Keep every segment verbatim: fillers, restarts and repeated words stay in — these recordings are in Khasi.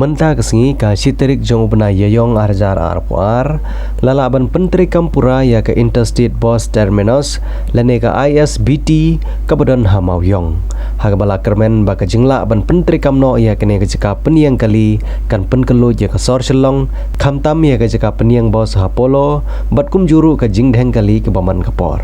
Mynta ka sngi ka shi tarik jong u bnai Ïaïong ar hajar arphew ar, la lah ban pyntreikam pura ïa ka Interstate Bus Terminus, lane ka I S B T, kaba don ha Mawïong. Ha kaba la kyrmen ba ka jinglah ban pyntreikam noh ïa kane ka jaka pynïeng kali, kan pynkylluid ïa ka sor Shillong, khamtam ïa ka jaka pynïeng bus ha Polo, bad kumjuh ruh ka jingdheng kali kaba man ka por.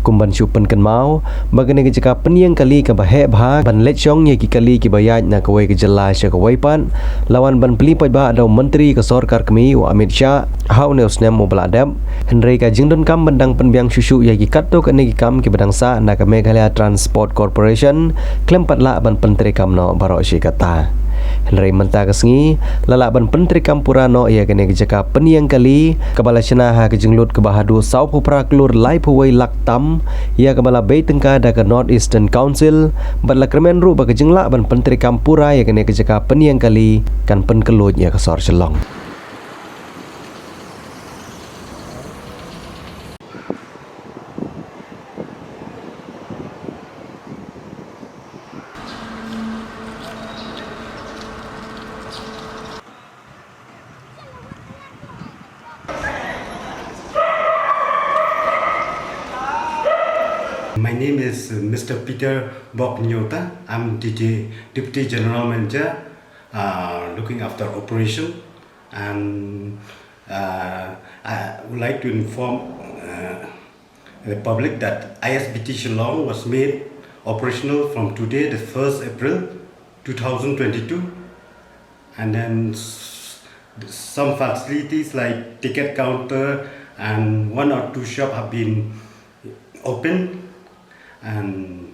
Kum ban shu pynkynmaw, ba kane ka jaka pynïeng kali kaba heh bha, ban leit shong ïa ki kali kiba ïaid na kawei ka jylla sha kawei pat, la wan ban plie paidbah da u Myntri ka Sorkar Kmie u Amit Shah, ha une u snem uba la dep, hynrei ka jingdonkam ban dang pynbiang shuh shuh ïa ki katto katne ki kam kiba dang sah na ka Meghalaya Transport Corporation, khlem pat lah ban pyntreikam noh baroh shi katta. Hynrei mynta ka sngi, la lah ban pyntreikam pura noh ïa kane ka jaka pynïeng kali, kaba la shna ha ka jinglut kaba haduh sawphew phra klur laiphew wei lak tam, ïa kaba la bei tyngka da ka North Eastern Council, bad la kyrmen ruh ba ka jinglah ban pyntreikam pura ïa kane ka jaka pynïeng kali, kan pynkylluid ïa ka sor Shillong. My name is, uh, Mister Peter Bok Nyota. I'm D J, Deputy General Manager, uh, looking after operation. And, uh, I would like to inform, uh, the public that I S B T Shillong was made operational from today, the first April two thousand twenty-two. And then s-, some facilities like ticket counter and one or two shop have been opened, and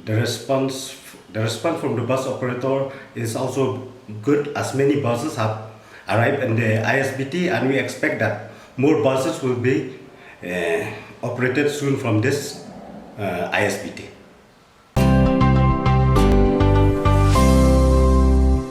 the response, the response from the bus operator is also good, as many buses have arrived in the I S B T, and we expect that more buses will be, uh, operated soon from this, uh, I S B T.